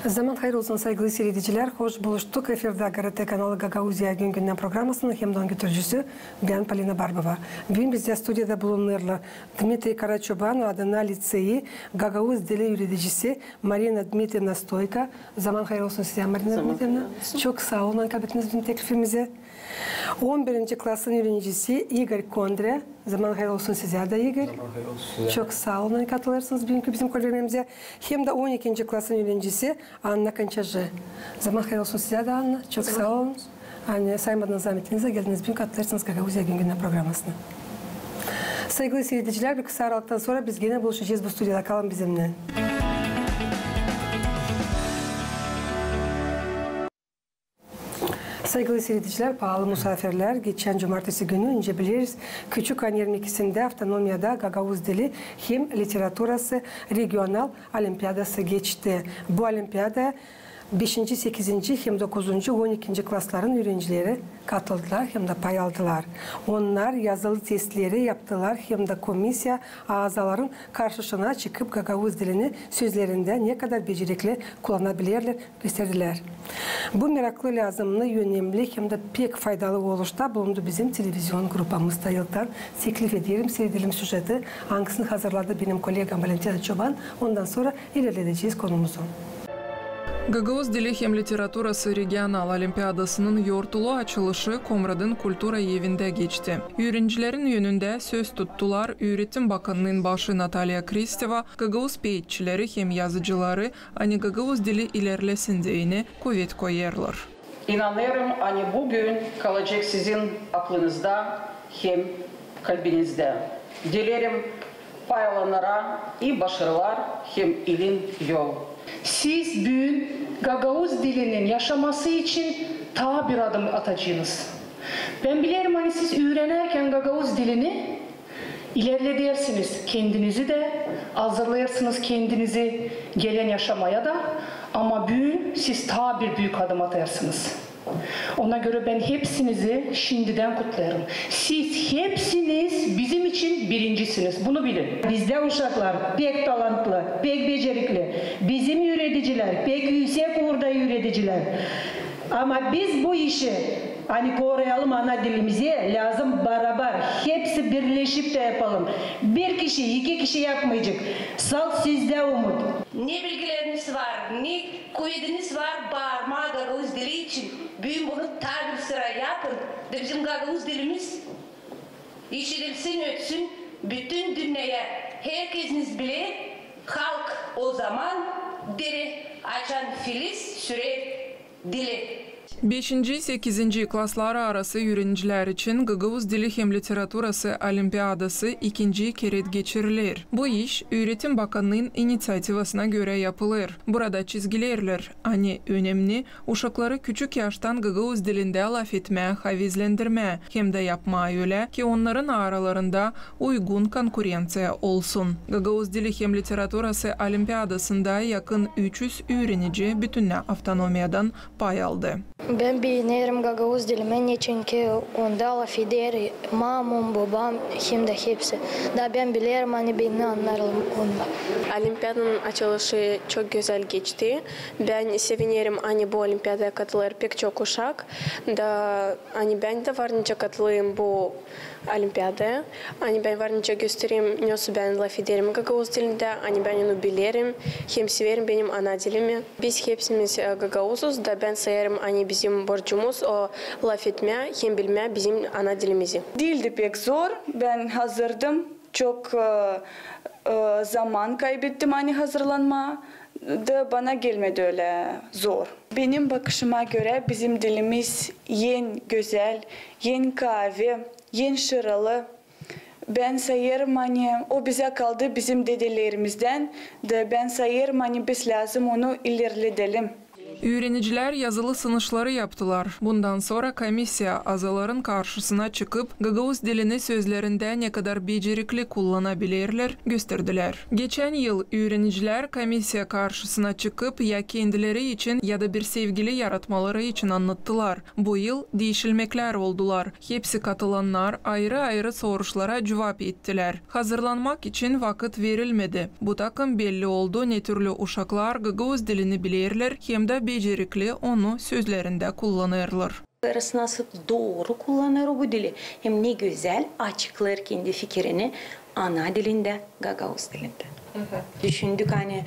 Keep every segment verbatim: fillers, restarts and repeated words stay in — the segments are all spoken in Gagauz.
Zaman hayır olsun, saygılı siiredicilär. Hoş buluştuk. Efirdä GRT kanalı Gagauziya gün-gündän programasının hem dä onun götürücüsü bän, Polina Barbova. Büün bizdä studiyada bulunêrlar Dmitriy Karaçoban adına liţeyi gagauz dili üüredicisi Marina Dmitrievna Stoyka. Zaman hayır olsun sizä, Marina Dmitrievna. Çok saa olun, ani kabildiniz bizim teklifimizä. On birinci klasın üürenicisi İgor Kondrä. Zaman hayır olsun sizä dä, İgor. Zaman hayır olsun sizä. Çok saa olun, ani katılêrsınız büünkü bizim kolvermemizä. Hem dä on ikinci klasın üürenicisi Anna Kançajı. Zaman hayır olsun sizä dä, Anna. Çok saa olun, ani saymadınız zaametinizi, geldiniz büünkü, katılêrsınız Gagauziya gün-gündän programasına. Saygılı siiredicilär, bir kısa aralıktan sora biz genä buluşacez bu studiyada. Kalın bizimnän. Saygılı siiredicilär, paalı musaafirlär, geçän cumartesi günü, nicä bileriz, Küçük Annermekisin dä avtonomiyada gagauz dili hem literaturası regional olimpiadası geçti. Bu olimpiada beşinci, sekizinci hem dokuzuncu, on ikinci klasların üürenicileri katıldılar hem dä pay aldılar. Onnar yazılı testleri yaptılar hem dä komissiya azaların karşısına çıkıp gagauz dilini sözlerindä ne kadar becerikli kullanabilerlär, gösterdilär. Bu meraklı, lääzımnı, önemli hem dä pek faydalı oluşta bulundu bizim televizion grupamız da. İlktän teklif ederim, siiredelim süjeti, angısını hazırladı benim kollegam Valentina Çoban. Ondan sora ilerledecez konumuzu. Gagauz dili hem literaturası regional olimpiadasının yortulu açılışı Komradın kultura evindä geçti. Üürenicilerin önündä söz tuttular üüretim bakannıın başı Natalya Kristeva, gagauz peetçileri hem yazıcıları, ani gagauz dili ilerlesin deyni kuvet koyêrlar. İnanêrım, ani bu gün kalacek sizin aklınızda hem kalbinizdä. Dilerim pay alanlara i başarılar hem ilin yol. Siz büün gagauz dilinin yaşaması için taa bir adım atacanız. Bän bilerim, ani siz üürenärkän gagauz dilini, ilerledersiniz kendinizi dä, hazırlêêrsınız kendinizi gelän yaşamaya da, ama büün siz taa bir büük adım atêrsınız. Ona görä bän hepsinizi şindidän kutlêêrım. Siz hepsiniz bizim için birincisiniz. Bunu bilin. Bizdä uşaklar pek talantlı, pek becerikli. Bizim üüredicilär pek üüsek uurda üüredicilär. Ama biz bu işi, ani koruyalım ana dilimizi, lääzım barabar, hepsi birleşip tä yapalım. Bir kişi, iki kişi yapmayacek. Salt sizdä umut. Ne bilgileriniz var, ne kuvediniz var baarmaa gagauz dili için. Büün bunu taa bir sıra yapın. Da bizim gagauz dilimiz işidilsin, ötsün bütün dünneyä. Herkeziniz biler, halk o zaman deri açan filiz sürer dili. Beşinci, sekizinci klasları arası üürenicilär için gagauz dili hem literaturası olimpiadası ikinci kerä geçiriler. Bu iş üüretim bakannıın iniţiativasına görä yapılêr. Burada çizgilärlär, ani önemni uşakları küçük yaştan gagauz dilindä lafetmää havezlendirmää hem dä yapmaa ölä, ki onnarın aralarında uygun konkurenţiya olsun. Gagauz dili hem literaturası olimpiadasında yakın üç üz üürenici Bütünnä avtonomiyadan pay aldı. Bän beenerim gagauz dilimi, neçinki onda lafeder maamam, bobaam hem dä hepsi. Da bän bilerim, ani beni annêêrlar onda. Olimpiadanın açılışı çok gözäl geçti. Bän sevinerim, ani bu olimpiadaya katılêr pek çok uşak. Da ani bän dä var nicä katılêrım bu olimpiadaya. Ani bän var nicä göstererim, nasıl bän lafederim gagauz dilindä, ani bän onu bilerim hem severim benim ana dilimi. Biz hepsimiz, e, gagauzuz, da bän sayêrım, ani bizim borcumuz o lafetmää hem bilmää bizim ana dilimizi. Diildi pek zor, bän hazırdım. Çok, e, e, zaman kaybettim, ani hazırlanmaa, da bana gelmedi ölä zor. Benim bakışıma görä, bizim dilimiz en gözäl, en kaavi, en şiiralı. Bän sayêrım, ani o bizä kaldı bizim dedeleerimizdän, da bän sayêrım, ani biz lääzım onu ilerledelim. Üürenicilär yazılı sınışları yaptılar. Bundan sora komissiya azaların karşısına çıkıp, gagauz dilini sözlerindä ne kadar becerikli kullanabilerlär, gösterdilär. Geçän yıl üürenicilär komissiya karşısına çıkıp, ya kendileri için, ya da bir sevgili yaratmaları için annattılar. Bu yıl diişilmeklär oldular. Hepsi katılannar ayırı-ayırı soruşlara cuvap ettilär. Hazırlanmak için vakıt verilmedi. Bu takım belli oldu, ne türlü uşaklar gagauz dilini bilerlär hem dä becerikli onu sözlerindä kullanêrlar. Nasıl dooru kullanêr o bu dili, hem ne gözäl açıklêêr kendi fikirini ana dilindä, gagauz dilindä. Düşündük, ani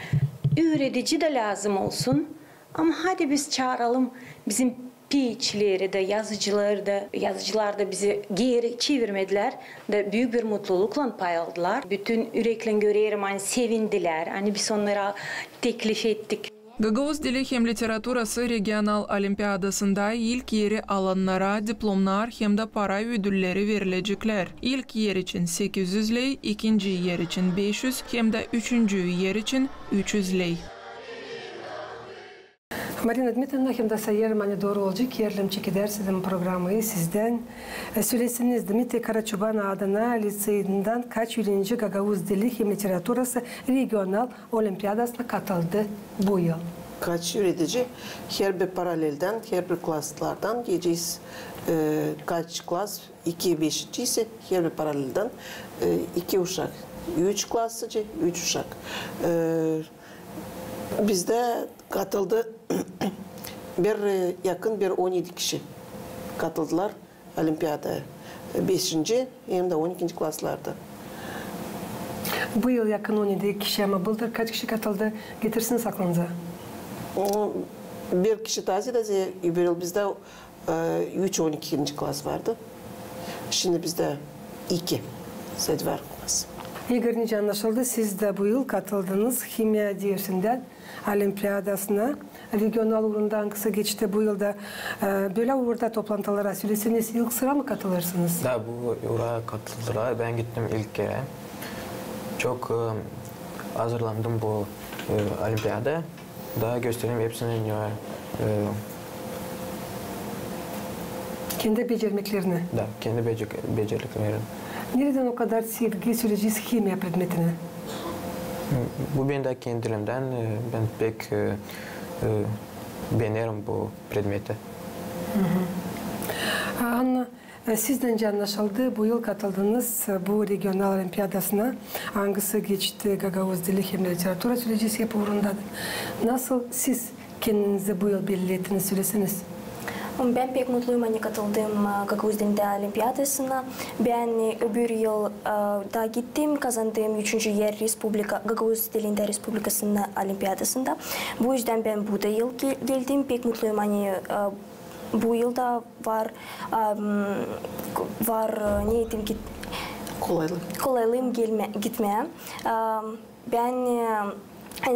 üüredici dä lääzım olsun, ama hadi biz çaaralım bizim peçleri dä, yazıcıları da, yazıcılar da bizi geeri çevirmedilär da büük bir mutluluklan pay aldılar. Bütün üreklän görerim, ani sevindilär, ani biz onnara teklif ettik. Gagauz dili hem literaturası regional olimpiadasında ilk eri alannara diplomnar hem dä para ödülleri verileceklär. İlk er için sekiz üz ley, ikinci er için beş üz hem dä üçüncü er için üç üz ley. Marina Dmitrievna, hem dä sayêrım, ani dooru olacek, erlem çekeder sizin programayı sizdän. E, söleseniz, Dmitriy Karaçoban adına liţeyinden kaç üürenici gagauz dili hem literaturası regional olimpiadasına katıldı bu yıl? Kaç üüredici? Herbir paraleldän, herbir klaslardan deyecez, e, kaç klas, iki beşinci isä, herbir paraleldän, e, iki uşak. Üç klasıcı, üç uşak. E, bizdä katıldı bir, e, yakın bir on edi kişi katıldılar olimpiadaya. Beşinci hem dä on ikinci klaslarda. Bu yıl yakın on edi kişi, ama bıldır kaç kişi katıldı? Getirsiniz aklınıza. O, bir kişi taze, taze, öbür yıl bizdä, e, üç on ikinci klas vardı. Şindi bizdä iki. Sadece var klas. İgor, nicä annaşıldı, siz dä bu yıl katıldınız himiya dersindän olimpiadasına, regional uurunda, angısı geçti bu yılda. E, bölä uurda toplantılara, söleseniz, ilk sıra mı katılêrsınız? Da, bu uura katıldılar. Bän gittim ilk kerä. Çok, e, hazırlandım bu, e, olimpiada. Da gösterdim hepsini, e, kendi becermeklerini. Da, kendi becek-, beceriklerini. Neredän o kadar sevgi, söleyecez, himiya predmetinä? Bu bendä kendiliğimdän, e, bän pek, e, e, beenerim bu predmeti. Anna, e, sizdän nicä annaşıldı, bu yıl katıldınız, e, bu regional olimpiadasına, angısı geçti gagauz dili hem literatura, söleyecez, hep uurunda. Nasıl siz kendinizi bu yıl belli ettiniz, söleseniz? Bän pek mutluyum, ani katıldım, e, gagauz dilindä olimpiadasına. Bän, e, öbür yıl, e, da gittim, kazandım üçüncü er respublika, gagauz dilindä respublikasının olimpiadasında. Bu üzdän bän bu da yıl ge-, geldim. Pek mutluyum, ani, e, bu yıl da var, am, var, e, ne deyim ki, kolaylıım gelmä, gitmää. Am, Bän, e,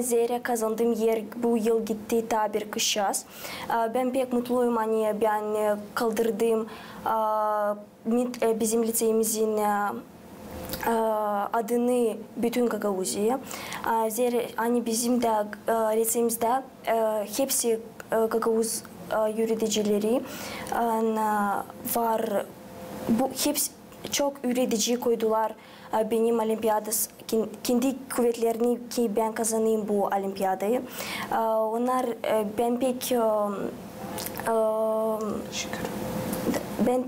zerä kazandım er bu yıl gitti taa bir kışçaaz. E, bän pek mutluyum, ani bän, e, kaldırdım, e, mit-, e, bizim liţeyimizin, e, e, adını bütün Gagauziyaya. E, zerä, ani bizim dä, e, liţeyimizdä, e, hepsi, e, gagauz, e, üüredicileri, e, var, bu hepsi, çok üüredici koydular, e, benim olimpiadas-, ken-, kendi kuvetlerini, ki bän kazanayım bu olimpiadayı. E, onnar, e, bän pek, e, e, bän,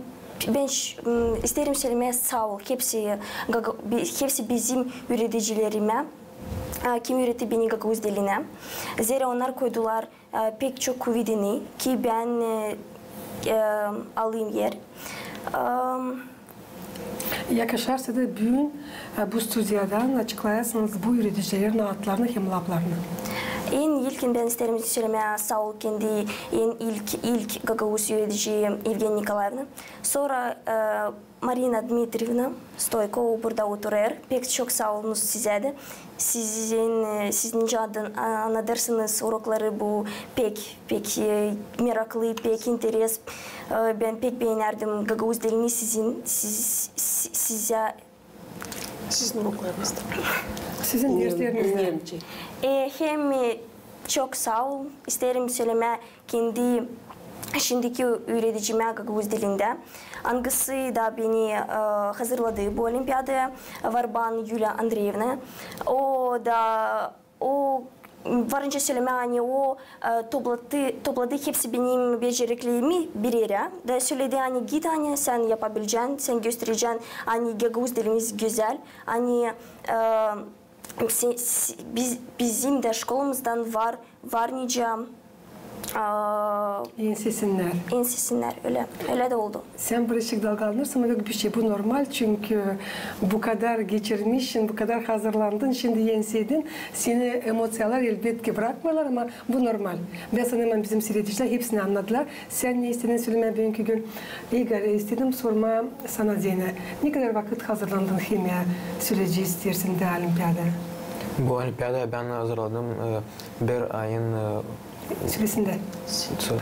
bän ş-, m, isteerim sölemää saa ol hepsi, gaga-, bi-, hepsi bizim üüredicilerimä, e, kim üüretti beni gagauz dilinä. Zerä onnar koydular e, pek çok kuvedini, ki bän, e, e, alayım er. E, yakışarsa da büün, e, bu studiyadan açıklayasınız bu üüredicilerin adlarını hem laplarını. En ilkin bän isteerim sölemää saa ol kendi en ilk, ilk gagauz üürediciyä Evgeniya Nikolaevna. Sora, e, Marina Dmitrievna Stoykova burda oturêr. Pek çok saa olunuz sizä dä. Sizin, e, siz nicä annadêrsınız urokları, bu pek, pek, e, meraklı, pek interes. E, bän pek beenärdim gagauz dilini sizin, siz, si-, sizä. Sizin uroklarınızda. Sizin derslerinizda. E, hem, e, çok saa ol isteerim sölemää kendi şindiki üüredicimä gagauz dilindä, angısı da beni, e, hazırladı bu olimpiadaya, Varban Yuliya Andreevna. O da, o, varınca sölemää, ani o, e, topladı, topladı hepsi benim beceriklerimi bir erä da söledi, ani git, ani sän yapabilecän, sän gösterecän, ani gagauz dilimiz gözäl, ani, e, se-, se-, biz, bizim dä şkolamızdan var, var nicä, a, ensesinnär. Ensesinnär, ölä. Ölä dä oldu. Sän birazçık dalgalanêrsın, ama yok bir şey, bu normal, çünkü bu kadar geçirmişsin, bu kadar hazırlandın, şindi enseydin, seni emosiyalar elbetki brakmêêrlar, ama bu normal. Bän sanêrım, bizim siiredicilär hepsini annadılar. Sän ne istedin sölemää büünkü gün? İgor, istedim sormaa sana deyni. Ne kadar vakıt hazırlandın hem söleyecäm isteersin dä olimpiadaya? Bu olimpiadaya bän hazırlandım, e, bir ayın, e, süresindä. Sö-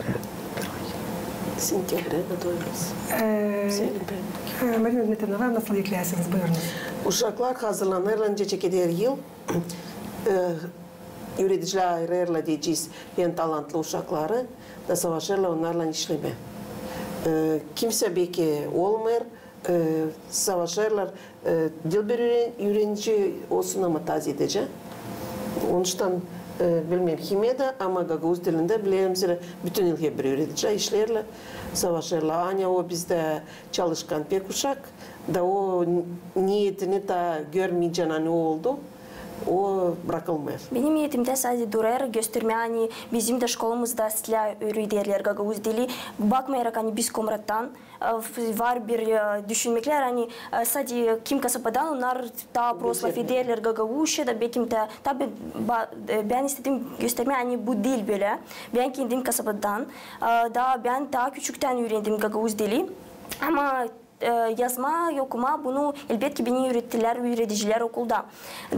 Sentebr, da doyuruz. E, Söyle ben. E, Marina Dmitrievna, var nasıl ekleyersiniz? Buyurunuz. Uşaklar hazırlanêrlar nicä çekeder yıl. E, üüredicilär ayırêrlar, deyecez, en talantlı uşakları da savaşêrlar onnarlan işlemää. E, kimsä beki olmêêr, e, savaşêrlar, e, diil bir üüren-, üürenici olsun, ama taa zeedecä. Onuştan, e, bilmeerim, himyada, ama gagauz dilindä bilerim, zerä bütün yıl hep bir üüredicilär işleerlär, savaşêrlar. Anya o bizdä çalışkan pek uşak, da o n-, niyetini taa görmeycän, ani oldu, o brakılmêêr. Benim niyetimdä sade durêr göstermää, ani bizim dä şkolamızda islää üürederlär gagauz dili. Bakmayarak, ani biz Komrattan, e, var bir, e, düşünmeklär, ani, e, sade kim kasabadan, onnar taa prost lafederlär gagauzça da bekim taa, tabi, ba-, e, bän istedim göstermää, ani bu diil bölä. Bän kendim kasabadan, e, da bän taa küçüktän üürendim gagauz dili. Ama, e, yazmaa, okumaa bunu, elbetki, beni üürettilär üüredicilär okulda.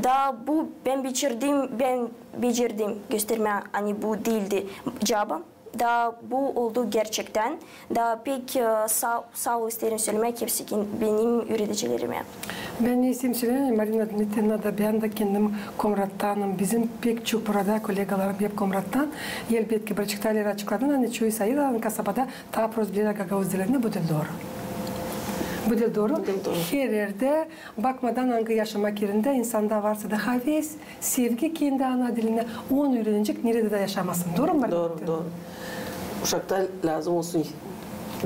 Da bu bän becerdim, bän becerdim göstermää, ani bu diildi caba. Da bu oldu gerçektän. Da pek, e, saa, saa ol isteerim sölemää hepsi benim üüredicilerimä. Bän ne isteerim sölemää, Marina Dmitrievna, da bän dä kendim Komrattanım. Bizim pek çok burada kollegalarım hep Komrattan. Elbetki, birazçık taa ileri açıkladın, ani çoyu sayılan kasabada taa prost bilerlär gagauz dilini, bu diil dooru. Bu diil dooru. Bu diil dooru. Her erdä, bakmadan angı yaşamak erindä, insanda varsa da haves, sevgi kendi ana dilinä, onu üürenecek neredä dä yaşamasın. Dooru mu? Dooru, dooru. Uşakta lääzım olsun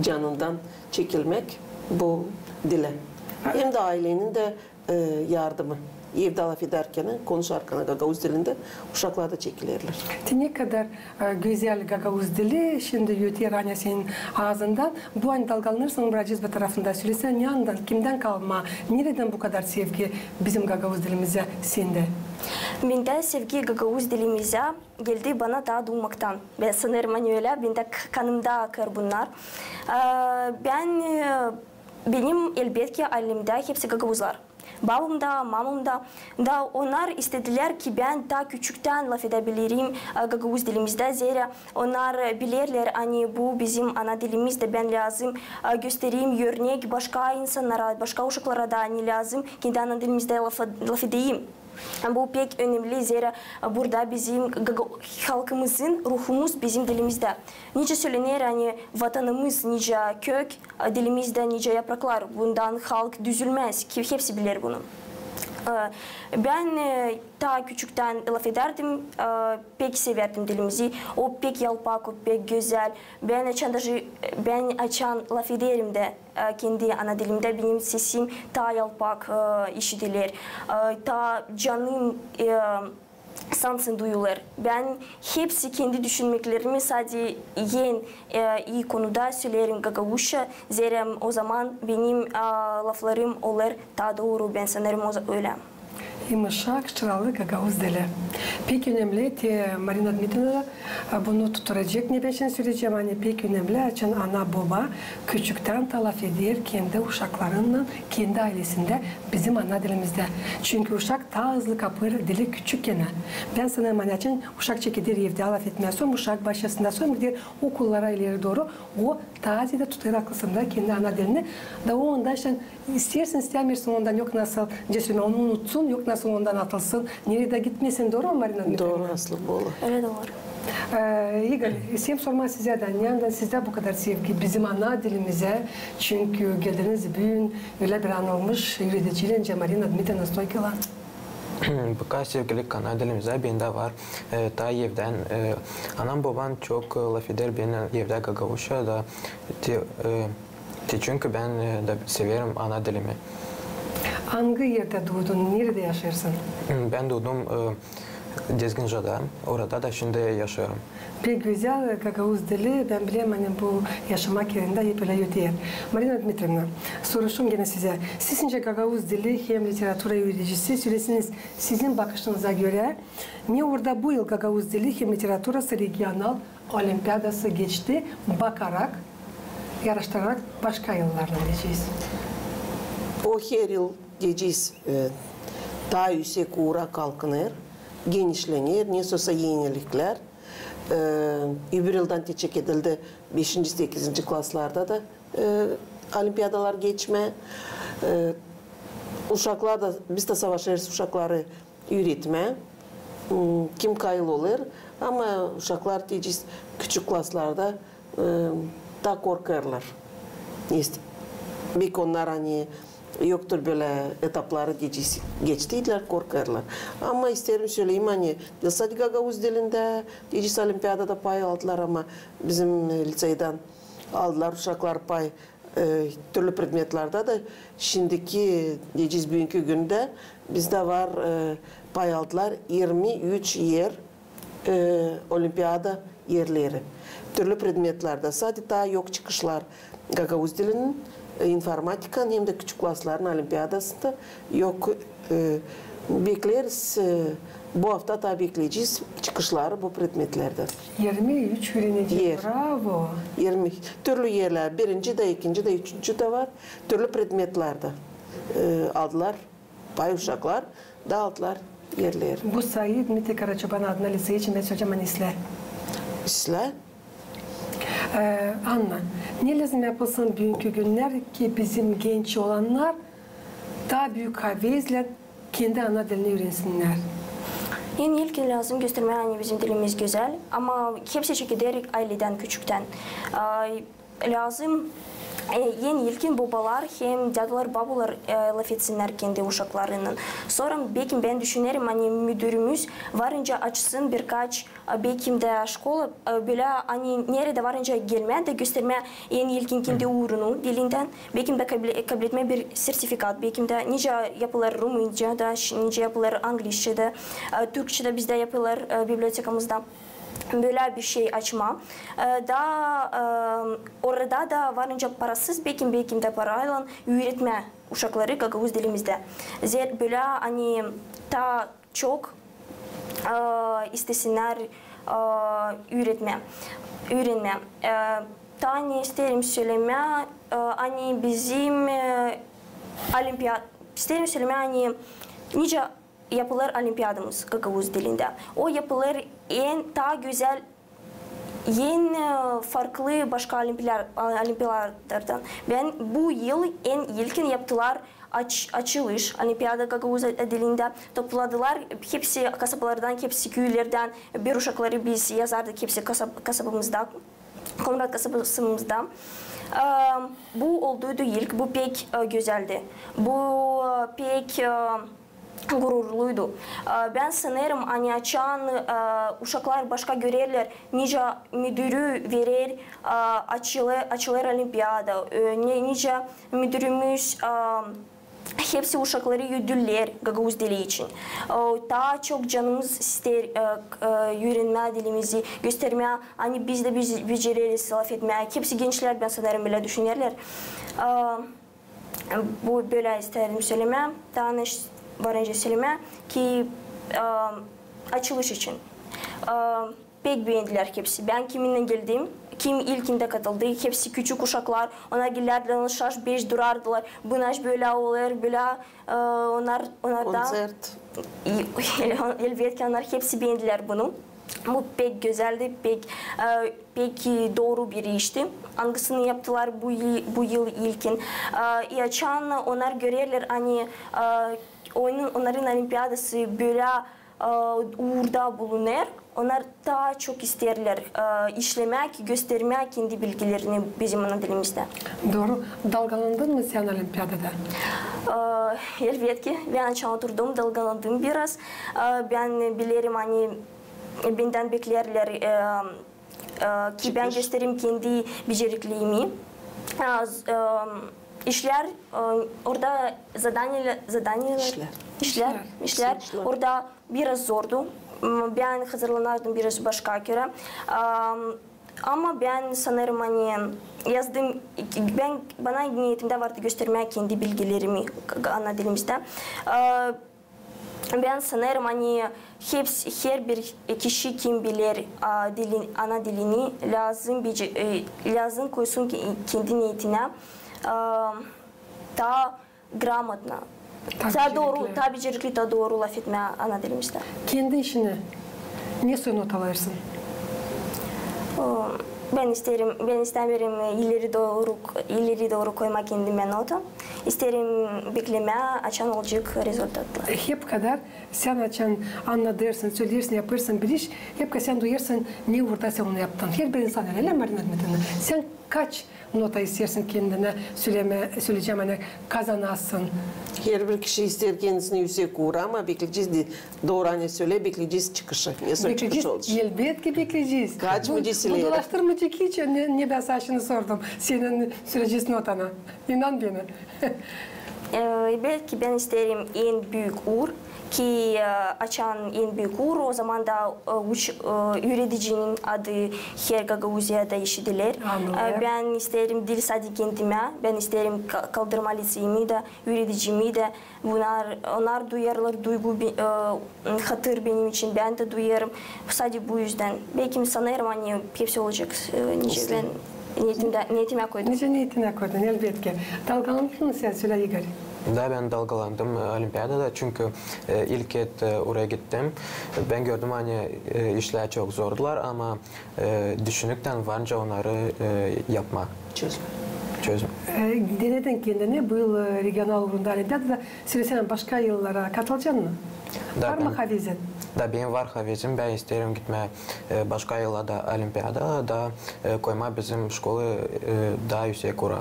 canından çekilmäk bu dilä. Hem dä aylenin dä, e, yardımı. Evdä lafedärkän, konuşarkan gagauz dilindä uşaklar da çekilerlär. Te ne kadar, e, gözäl gagauz dili şindi öter, ani senin aazından. Bu, ani dalgalanêrsın, bırakacez bu tarafında. Sölesän, ne andan, kimdän kalma, neredän bu kadar sevgi bizim gagauz dilimizä sendä? Bendä sevgi gagauz dilimizä geldi bana taa duumaktan. Bän sanêrım, ani ölä, bendä k-, kanımda akêr bunnar. E, bän, e, benim, elbetki, aylemdä hepsi gagauzlar. Babam da, mamam da. Da onnar istedilär, ki bän taa küçüktän lafedäbilirim, e, gagauz dilimizdä, zerä onnar, e, bilerlär, ani bu bizim ana dilimiz da bän lääzım, e, göstereyim örnek başka insannara, başka uşaklara da, ani lääzım kendi ana dilimizdä lafa-, lafedeyim. Bu pek önemli, zerä, e, burada bizim gaga-, halkımızın ruhumuz bizim dilimizdä. Nicä sölener, ani vatanımız, nicä kök, e, dilimiz dä nicä yapraklar. Bundan halk düzülmäz, ki hepsi biler bunu. E, bän, e, taa küçüktän lafedärdim, e, pek sevärdim dilimizi. O pek yalpak, o pek gözäl. Bän açan, даже, e, bän açan lafederim dä, e, kendi ana dilimdä, benim sesim taa yalpak, e, işidiler. E, taa canım, e, sansın duyulêr. Bän hepsi kendi düşünmeklerimi sade en, e, ii konuda söleerim gagauzça, zerä ozaman benim, e, laflarım olêr taa dooru, bän sanêrım, o za-, ölä. Yımışak, çıralı gagauz dili. Pek önemli, te Marina Dmitrievna, e, bunu tutturacek, ne bän şindi söleyecäm, ani pek önemli, açan ana-boba küçüktän taa lafeder kendi uşaklarınnan, kendi aylesindä bizim ana dilimizdä. Çünkü uşak taa hızlı kapêr dili küçükkän. Bän sanêrım, ani açan uşak çekeder evdä lafetmää, sora uşak başçasında, sora gider okullara ileri dooru, o taa zeedä tutêr aklısında kendi ana dilini, da o ondan şindi isteersin, istämeersin, ondan yok nasıl, nicä söleyim, onu unutsun, yok nasıl ondan atılsın, neredä gitmesin, dooru mu, Marina Dmitrievna? Dooru, aslı bu. Ölä dooru. E, İgor, isteerim sormaa sizä dä, neredän sizdä bu kadar sevgi bizim ana dilimizä, çünkü geldiniz büün ölä bir anılmış üürediciylän, Marina Dmitrievna Stoykaylan. Bu kadar sevgilik ana dilimizä bendä var. E, taa evdän, e, anam-bobam çok, e, lafeder bennän evdä gagauzça da, te, e, te çünkü bän, e, da severim ana dilimi. Angı erdä duudun, neredä yaşêêrsın? Bän duudum, e, Dezginjada, orada da şindi yaşêêrım. Pek gözäl, gagauz dili, bän bilerim, ani bu yaşamak erindä hep ölä öter. Marina Dmitrievna, soruşum genä sizä. Siz nicä gagauz dili hem literatura üüredicisi, söläsiniz, sizin bakışınıza görä, ne orada bu yıl gagauz dili hem literaturası regional olimpiadası geçti, bakarak, yaaraştırarak başka yıllardan deyecez. O her yıl deyecez, e, taa üüsek uura kalkınêr, genişlener, nesosa eniliklär. E, öbür yıldan te çekedildi beşinci, sekizinci klaslarda da, e, olimpiadalar geçmää. E, uşaklar da, biz dä savaşêrız uşakları üüretmää. M, kim kayıl olêr, ama uşaklar deyecez küçük klaslarda, e, taa korkêrlar. Beki onnar, ani yoktur bölä etapları deyecez, geçtiydilär, korkêrlar. Ama isteerim söleyim, ani diil sade gagauz dilindä deyecez olimpiadada pay aldılar, ama bizim, e, liţeydan aldılar uşaklar pay, e, türlü predmetlerdä dä. Şindiki deyecez büünkü gündä bizdä var, e, pay aldılar irmi üç er, e, olimpiada erleri. Türlü predmetlerdä sade taa yok çıkışlar gagauz dilinin, e, informatikanın hem dä küçük klasların olimpiadasında yok. E, bekleriz, e, bu afta taa bekleyecez çıkışları bu predmetlerdä. İrmi üç üürediciyi. Er. Bravo! İrmi. Türlü erlär, birinci dä, ikinci dä, üçüncü dä var. Türlü predmetlerdä, e, aldılar pay uşaklar, da aldılar erleri. Bu sayı Dmitri Karaçoban adına liţey için, bän söleyecäm, ani islää. İslää. E, Anna, ne lääzım yapılsın büünkü günnär, ki bizim genç olannar taa büük havezlän kendi ana dilini üürensinnär? En ilkin lääzım göstermää, ani bizim dilimiz gözäl, ama hepsi çekeder ayledän, küçüktän. A, lääzım, e, en ilkin bobalar hem dädular, babular, e, lafetsinnär kendi uşaklarınnan. Sora, beki, bän düşünerim, ani müdürümüz varınca açsın birkaç, e, beki dä şkola, e, bölä, ani neredä varınca gelmää da göstermää en ilkin kendi uurunu dilindän, beki dä kable-, kabletmää bir sertifikat, beki dä nicä yapılêr Rumıncada, ş-, nicä yapılêr Anglişçedä, e, Türkçedä bizdä yapılêr, e, bibliotekamızda. Bölä bir şey açmaa. E, da, e, orada da varınca parasız, beki, beki dä paraylan üüretmää uşakları gagauz dilimizdä. Zer-, bölä, ani taa çok, e, istesinnär, e, üüretmää, üürenmää. E, taa ne isteerim sölemää, e, ani bizim, e, olimpiad-, isteerim sölemää, ani nicä yapılêr olimpiadamız gagauz dilindä. O yapılêr en taa gözäl, en, e, farklı başka olimpiya-, olimpiadalardan. Bän bu yıl en ilkin yaptılar aç-, açılış olimpiada gagauz dilindä. Topladılar hepsi kasabalardan, hepsi küülerdän bir uşakları biz yazardık hepsi kasab-, kasabamızda, Komrat kasabamızda. E, bu olduydu ilk, bu pek, e, gözäldi. Bu, e, pek, e, gururluydu. E, bän sanêrım, ani açan, e, uşaklar başka görerlär, nicä müdürü verer, e, açılêr, açılêr olimpiada, e, ne, nicä müdürümüz, e, hepsi uşakları ödüller gagauz dili için. E, taa çok canımız isteer, e, k-, e, üürenmää dilimizi, göstermää, ani biz dä biz becereriz lafetmää. Hepsi gençlär, bän sanêrım, bölä düşünerlär. E, Bu bölä isteerim sölemää, taa ne ş-, varınca sölemää ki, e, açılış için. E, pek beendilär hepsi. Bän kiminnän geldim, kim ilkindä katıldı, hepsi küçük uşaklar, onnar gelärdilär, şaş-beş durardılar. Bu naş bölä olêr, bölä, e, onnar, onnar da... Koncert. İ-, elbetki, onnar hepsi beendilär bunu. Bu pek gözäldi, pek, e, pek dooru bir işti, angısını yaptılar bu yı-, bu yıl ilkin. E, i açan onnar görerlär, ani, e, onun, onnarın olimpiadası bölä e, uurda bulunêr, onnar taa çok isteerlär e, işlemäk, göstermäk kendi bilgilerini bizim ana dilimizdä. Dooru. Dalgalandın mı sän olimpiadada? E, elbetki, bän açan oturdum, dalgalandım biraz. E, bän bilerim, ani bendän bekleerlär e, e, ki bän gösterim kendi beceriklerimi. E, z- e, işlär, e, orada zadaniyeler, zadaniyeler, işlär, işlär, işlär. Orada biraz zordu. M, bän hazırlanardım biraz başka görä. Am, ama bän sanêrım, ani yazdım, bän, bana neetimdä vardı göstermää kendi bilgilerimi k- ana dilimizdä. E, bän sanêrım, ani hepsi, herbir kişi, kim biler a, dilin, ana dilini, lääzım, bece- e, lääzım koysun ke- kendi neetinä e, taa грамотно. Taa dooru, taa becerikli, taa dooru lafetmää ana dilimizdä. Kendi işini ne soy not alêrsın? O, bän isteerim, bän istämeerim ileri dooru, ileri dooru koymaa kendimä nota. İsteerim beklemää, açan olacek rezultatlar. E, hep kadar sän açan annadêrsın, söleersin, yapêrsın bir iş, hep kadar sän duyêrsın, ne uurda sän onu yaptın. Herbir insan ölä, ölä mi, Marina Dmitrievna? Sän kaç nota isteersin kendinä sölemää, söleyecäm, ani kazanasın? Herbir kişi isteer kendisini üüsek uura, ama bekleyecez de, dooru ani söley, bekleyecez çıkışı. Ne soy çıkış olacek? Elbetki bekleyecez. Kaç mı bu, bu dolaştırmacı ki, ne, ne bän sana şindi sordum. Senin söleyecez notanı. İnan bana. E, elbetki bän isteerim en büük uur, ki e, açan en büük uur, o zaman da e, üç e, üüredicinin adı her Gagauziyada işidiler. E, bän isteerim diil sade kendimä, bän isteerim ka- kaldırmaa liţeyimi dä, üüredicimi dä. Bunnar, onnar duyêrlar duygu, bi- e, hatır benim için, bän dä duyêrım. Sade bu üzdän. Bän sanêrım, ani hepsi olacek, e, nicä bän neetimdä, neetimä koydum. Nicä neetinä koydun, elbetki. Dalgalandın mı sän, sölä, İgor? Da, bän dalgalandım e, olimpiadada, çünkü e, ilk ket e, oraya gittim. Bän gördüm, ani e, işlär çok zordular, ama e, düşünüp dä var nicä onnarı e, yapmaa. Çözmää. Çözmää. E, denedin kendini bu yıl e, regional uurunda olimpiadada, sölesänä, başka yıllara katılacan mı? Da, var mı havezin? Da, benim var havezim, bän isteerim gitmää e, başka yıllarda olimpiadaya da e, koymaa bizim şkolanı e, taa üüsek uura.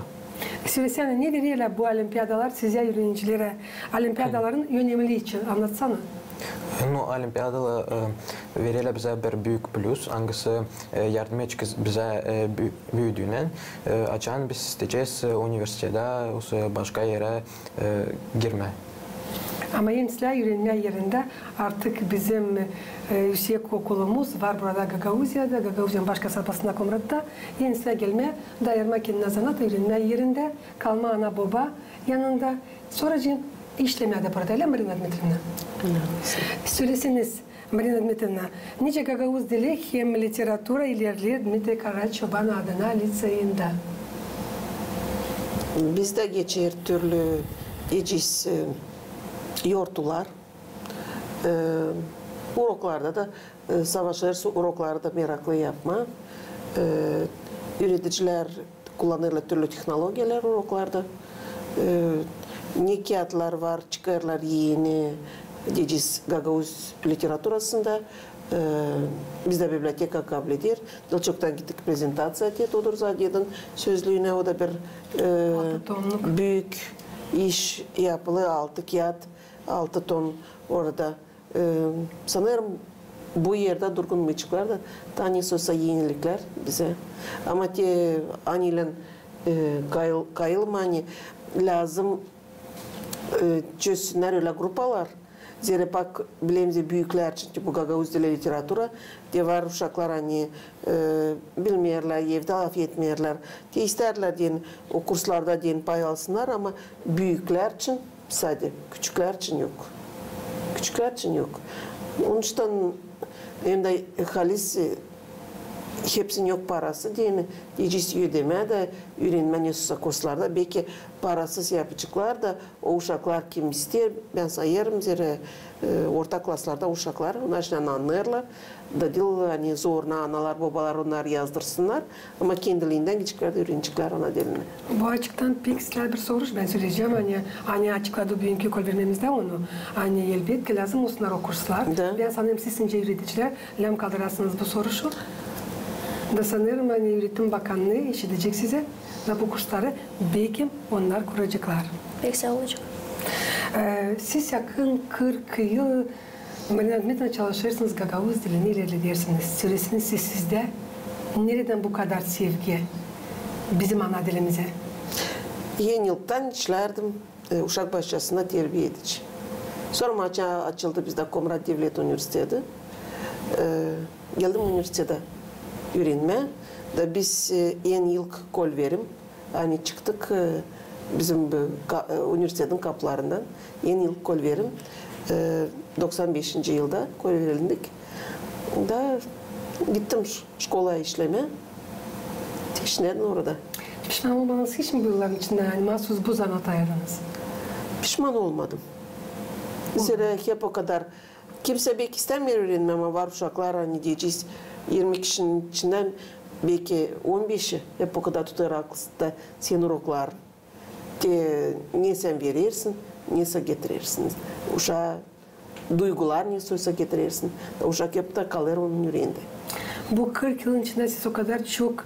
Sölesänä, ne vererlär bu olimpiadalar sizä, üürenicilerä, olimpiadaların önemlii için, annatsana. Ну, olimpiadalar e, vererlär bizä bir büük plüs, angısı e, yardım edecek bizä e, bü- büüdüynän, e, açan biz isteecez e, universitetä, osa başka erä e, girmää. Ama ensi üürenmää erindä artık bizim e, üüsek okulumuz var burada Gagauziyada, Gagauziyanın başka sabasında Komratta, ensi gelmää, dayarmaa kendinä zanaat, üürenmää erindä, kalmaa ana-boba yanında, sora işlemää dä burada, ölä mi, Marina Dmitrievna? Sölesänä, Marina Dmitrievna, nicä gagauz dili hem literatura ilerleer Dmitri Karaçoban adına liţeyindä? Bizdä geçer türlü edecez e, yortular. E, uroklarda da e, savaşêrız urokları da meraklı yapmaa. E, üüredicilär kullanêrlar türlü tehnologiyalar uroklarda. E, ne kiyatlar var, çıkêrlar eni, deyecez, gagauz literaturasında. E, bizdä biblioteka kabul eder. Diil çoktan gittik prezentaţiya te Todur Zadedin sözlüünä, o da bir e, büük iş yapılı, altı kiyat, altı tom orada. E, sanêrım, bu erdä durgunmuyaceklar da, taa ne soysa eniliklär bizä. Ama te anilän e, kayıl- kayılmaa, ani lääzım e, çözsünnär ölä grupalar. Zerä bak, bilerim, zerä büüklär için, tipu gagauz dili, literatura, te var uşaklar, ani e, bilmeerlär, evdä lafetmeerlär. Te istärdilär deyni, o kurslarda deyni pay alsınnar, ama büüklär için sade, küçüklär için yok. Küçüklär için yok. Onuştan hem dä halis e, hepsinin yok parası deyni, deyecez, ödemää da üürenmää nesoysa kurslarda. Beki parasız yapaceklar da, o uşaklar kim isteer, bän sayêrım, zerä, e, orta klaslarda uşaklar, onnar annêêrlar da diil, ani zoruna analar, bobalar onnarı yazdırsınnar, ama kendiliindän gideceklär da üürenecekler ana dilini. Bu açıktan pek islää bir soruş bän söleyecäm, ani, ani açıkladı büünkü kolvermeemizdä onu, ani elbetki lääzım olsunnar o kurslar. Da. Bän sanêrım, siz nicä üüredicilär lääm kaldırasınız bu soruşu. Da sanêrım, ani üüretim bakannıı işidecek sizi, da bu kursları beki onnar kuraceklar. Pek saa olacek. E, siz yakın kırk yıl, Marina Dmitriyevna, çalışêrsınız, gagauz dilini ilerledersiniz. Söleseniz siz, sizdä neredän bu kadar sevgi bizim ana dilimizä? En ilktän işlärdim e, uşak başçasında terbiya edici. Sora açan açıldı bizdä Komrat devlet universiteti. E, geldim universitetä üürenmää. Da biz, e, en ilk kolverim, ani çıktık, e, bizim bu ka-, e, universitetin kapılarından, en ilk kolverim, e, doksan beşinci yılda kolverildik. Da gittim ş-, şkolaya işlemää. Te işlärdim orada. Pişman olmadınız hiç mi bu yılların içindä, ani maasuz bu zanaata ayırdınız? Pişman olmadım. Zerä hep o kadar, kimsä beki istämeer üürenmää, ama var uşaklar, ani deyecez, irmi kişinin içindän beki on beşi hep o kadar tutêr aklında senin urokların. Te ne sän verersin, ne sän getirersin. Uşaa duygular nesoysa getirersin. Uşak hep dä kalêr onun üreendä. Bu kırk yılın içindä siz o kadar çok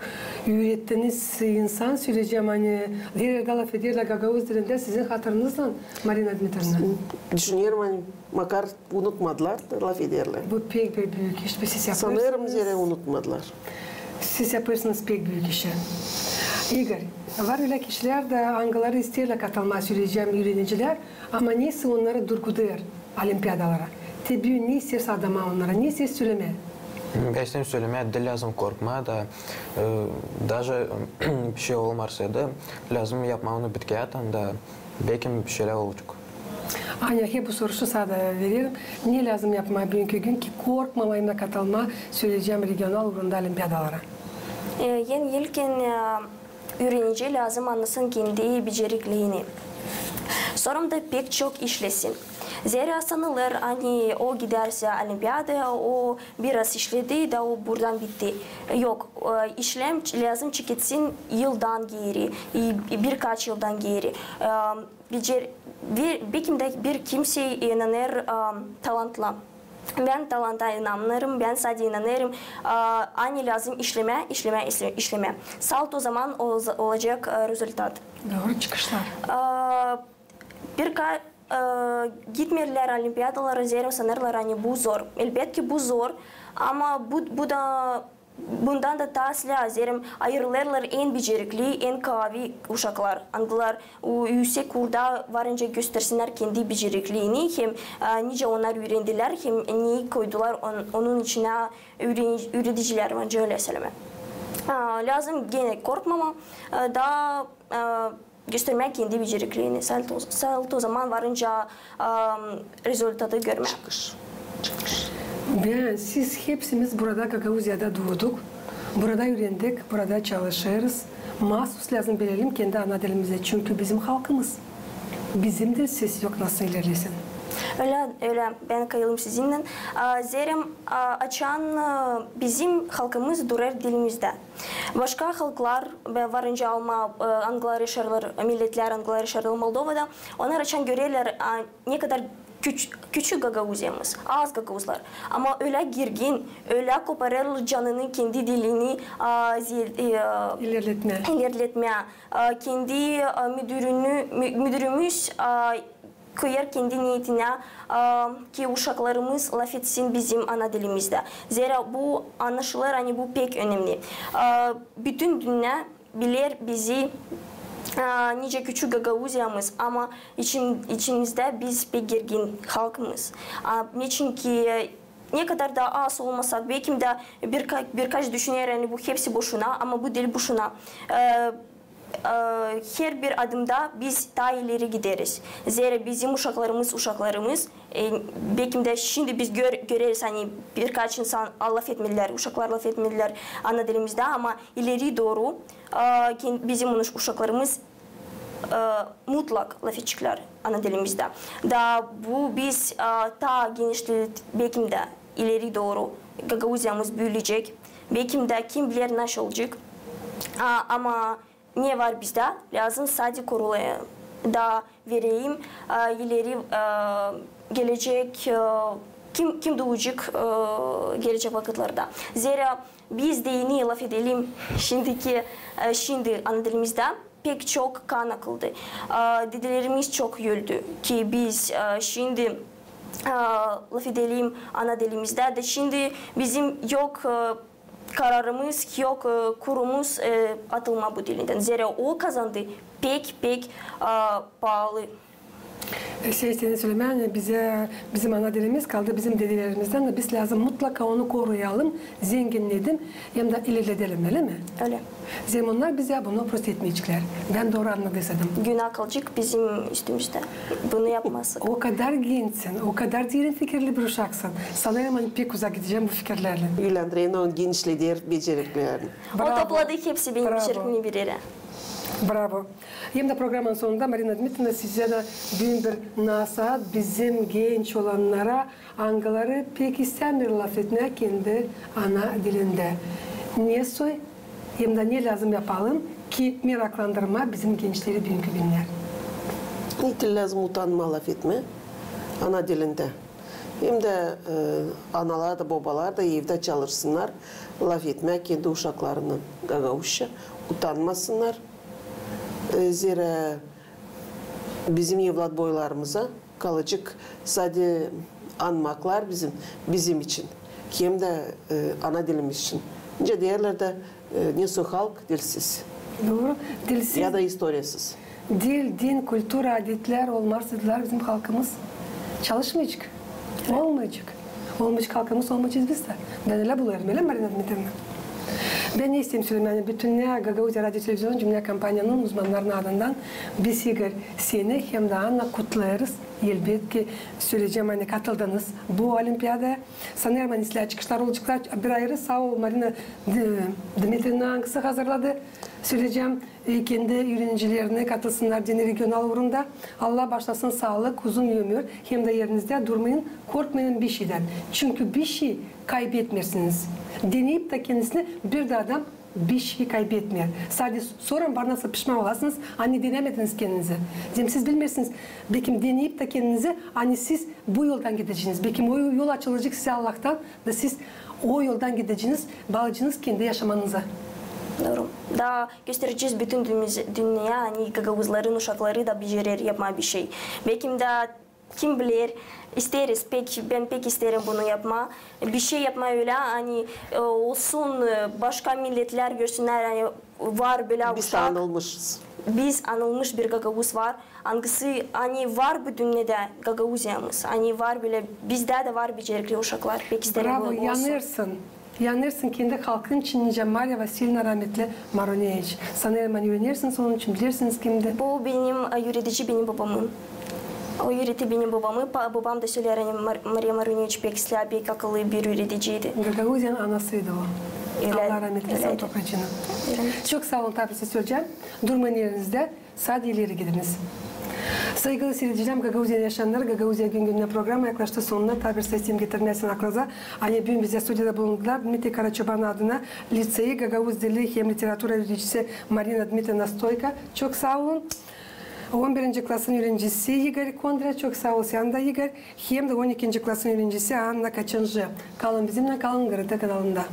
üürettiniz insan, söleyecäm, ani her erdä lafederlär gagauz dilindä sizin hatırınızlan, Marina Dmitriyevna. Düşünerim, ani makar unutmadılar da lafederlär. Bu pek bir büük iş, siz yapêrsınız. Sanêrım, zerä unutmadılar. Siz yapêrsınız pek büük işi. İgor, var ölä kişilär dä, angıları isteerlär katılmaa, söleyecäm, üürenicilär, ama neysä onnarı durgudêr olimpiadalara. Te büün ne isteersin adamaa onnara, ne isteersin sölemää? Bän isteerim sölemää, diil lääzım korkmaa da, e, daje bir şey olmêêr da, lääzım yapmaa onu bitkiyattan da, beki bir şeylär olacek. Anya, hep bu soruşu sana da vererim. Ne lääzım yapmaa büünkü gün, ki korkmamayım da katılmaa, söleyecäm, regional uurunda olimpiadalara? E, en ilkin, e, üürenici lääzım annasın kendi beceriklerini. Sora da pek çok işlesin. Zerä sanılêr, ani o gidärsä olimpiadaya, o biraz işledi da o burdan bitti. Yok, e, işlem ç-, lääzım çeketsin yıldan geeri, i, birkaç yıldan geeri. E, becer-, bir, bir kimdä bir kimsey inanêr, e, talantla. Bän talanta inanmêêrım, bän sade inanêrım, e, ani lääzım işlemää, işlemää, işle-, işlemää. Salt o zaman ola-, olacek, e, rezultat. Dooru çıkışlar. E, birka-, e, gitmeerlär olimpiadalara, zerä sanêrlar, ani bu zor. Elbetki, bu zor, ama bu, bu da, bundan da taa islää, zerä ayırılêrlar en becerikli, en kaavi uşaklar. Angılar o üüsek uurda varınca göstersinnär kendi beceriklerini, hem, e, nicä onnar üürendilär, hem ne koydular on-, onun içinä üüren-, üüredicilär, varınca ölä sölemää. E, lääzım genä korkmamaa, e, da, e, göstermää kendi beceriklerini. Salt o, salt o zaman varınca, e, rezultatı görmää. Çıkış. Çıkış. Bän, siz, hepsimiz burada, Gagauziyada duuduk. Burada üürendik, burada çalışêrız. Maasuz lääzım bilelim kendi ana dilimizdä, çünkü bizim halkımız. Bizim de ses yok nasıl ilerlesin. Ölä, ölä. Bän kayılêrım sizinnän. A, zerä, a, açan, a, bizim halkımız durêr dilimizdä. Başka halklar, be-, varınca almaa, e, angıları yaşêêrlar, milletlär, angıları yaşêêrlar Moldovada, onnar açan görerlär, a, ne kadar küç-, küçük Gagauziyamız, az gagauzlar. Ama ölä girgin, ölä koparêrlar canını kendi dilini, a, zel-, e, İlerletmää. İlerletmää. A, kendi, a, müdürünü, mü-, müdürümüz, a, koyêr kendi niyetinä, a, ki uşaklarımız lafetsin bizim ana dilimizdä. Zerä bu annaşılêr, ani bu pek önemli. A, bütün dünnä biler bizi, a, nicä küçük Gagauziyamız, ama için-, içimizdä biz pek girgin halkımız. A, neçinki ne kadar da az olmasak, bekim dä birka-, birkaç düşüner, ani bu hepsi boşuna, ama bu diil boşuna. E, E, herbir adımda biz taa ileri gideriz. Zerä bizim uşaklarımız, uşaklarımız, e, bekim dä şindi biz gör-, göreriz, ani birkaç insan lafetmedilär, uşaklar lafetmedilär ana dilimizdä, ama ileri dooru, e, ken-, bizim uş-, uşaklarımız, e, mutlak lafedeceklär ana dilimizdä. Da bu biz, e, taa genişledik, bekim dä ileri dooru Gagauziyamız büülecek. Bekim dä kim biler, naşey olacek. A, ama ne var bizdä, lääzım sade korumaa da vereyim, e, ileri, e, gelecek, e, kim, kim duuyacek, e, gelecek vakıtlarda. Zerä biz deyni lafedelim şindiki, e, şindi ana dilimizdä pek çok kan akıldı. E, dedelerimiz çok öldü ki biz, e, şindi, e, lafedelim ana dilimizdä. Da şindi bizim yok, e, kararımız, yok, e, kurumuz, e, atılmaa bu dilindän. Zerä o kazandı pek, pek, e, paalı. E, şey, senin sölemän, bizä, bizim ana dilimiz kaldı bizim dedelerimizden, da biz lääzım mutlaka onu koruyalım, zenginnedelim hem dä ilerledelim, ölä mi? Ölä. Zerä onnar bizä bunu prost etmeyeceklär. Bän dooru annadıysaydım. Günaa kalacek bizim üstümüzdä bunu yapmasak. O kadar gençsin, o kadar derin fikirli bir uşaksın. Sanêrım, ani pek uzak gidecäm bu fikirlernän. Yuliya Andreevna genişleder beceriklerini. O topladı hepsi benim beceriklerimi bir erä. Bravo. Hem dä programanın sonunda, Marina Dmitrievna, sizä dä büün bir nasihat bizim genç olannara, angıları pek istämeer lafetmää kendi ana dilindä. Ne soy, hem dä ne lääzım yapalım ki meraklandırmaa bizim gençleri büünkü günnär? İlk lääzım utanmaa lafetmää ana dilindä. Hem dä, e, analar da, bobalar da evdä çalışsınnar lafetmää kendi uşaklarına gagauzça, utanmasınnar. E, zerä bizim evlatboylarımıza kalacek sade anmaklar bizim, bizim için, hem dä, e, ana dilimiz için. Nicä deerlär dä, e, ne soy halk dilsiz. Dooru. Dilsiz. Ya da istoriyasız. Dil, din, kultura, adetlär olmarsaydılar, bizim halkımız çalışmayacek. Olmayacek. Olmayacek halkımız, olmayacez biz dä. Bän ölä bulêrım, ölä mi, Marina Dmitrievna? Bän ne isteerim sölemää, ani bütün ne Gagauziya radio televizionun, cümlä kompaniyanın uzmannarının adından biz, İgor, seni hem dä Anna kutlêêrız. Elbetki, söleyecäm, ani katıldınız bu olimpiadaya. Sanêrım, ani sizlär çıkışlar olaceklar bir ayırı. Saa ol, Marina D-, Dmitrievna, angısı hazırladı. Söleyecäm, e, kendi üürenicilerini katılsınnar deyni regional uurunda. Allah baaşlasın saalık, uzun ömür, hem dä erinizdä durmayın, korkmayın bişeydän. Çünkü bişey kaybetmeersiniz. Deneyip dä kendisini bir dä adam bişey kaybetmeer. Sade sorun var, nasıl pişman olasınız, ani denämediniz kendinizi. Zerä siz bilmeersiniz, bekim deneyip dä kendinizi, ani siz bu yoldan gideceniz. Bekim o yol açılacek sizä Allahtan, da siz o yoldan gideceniz, baalayacınız kendi yaşamanızı. Dooru. Da gösterecez bütün dünni-, dünneyä, ani gagauzların uşakları da becerer yapmaa bişey. Bekim dä, kim biler, isteeriz, pek, bän pek isteerim bunu yapmaa. Bişey yapmaa ölä, ani, e, olsun, e, başka milletlär görsünnär, ani var bölä uşak. Biz anılmışız. Biz anılmış bir gagauz var. Angısı, ani var bu dünnedä Gagauziyamız, ani var bölä, bizdä dä var becerikli uşaklar, pek isteerim bu olsun. Bravo, yanêrsın. Yanêrsın kendi halkın için, nicä Mariya Vasilyevna, rahmetli Maruneviç. Sanêrım, ani üürenersiniz onun için, bilersiniz kimdi. Bu benim, e, üüredici benim bobamın. O üüretti benim bobamı. Pa-, bobam da söleer, ani Mar-, Mariya Maruneviç pek islää, pek akıllı bir üürediciydi. Gagauziyanın anasıydı o. Ölä, Allah rahmetli etsin topracıını. Ölä. Çok saa olun, taa bir söleyecäm. Durmayın erinizdä. Sade ileri gidiniz. Saygılı siiredicilerim, Gagauziyanın yaşayannarı, Gagauziya gün-gündän programı yaklaştı sonuna. Taa bir söleyim getirmäsin aklınıza, ani büün bizä studiyada bulundular Dmitriy Karaçoban adına liţeyi gagauz dili hem literatura üüredicisi Marina Dmitrievna Stoyko. Çok saa olun. On birinci klasın üürenicisi İgor Kondra. Çok saa ol sän dä, İgor. Hem dä on ikinci klasın üürenicisi Anna Kaçıncı. Kalın bizimnän, kalın GRT kanalında.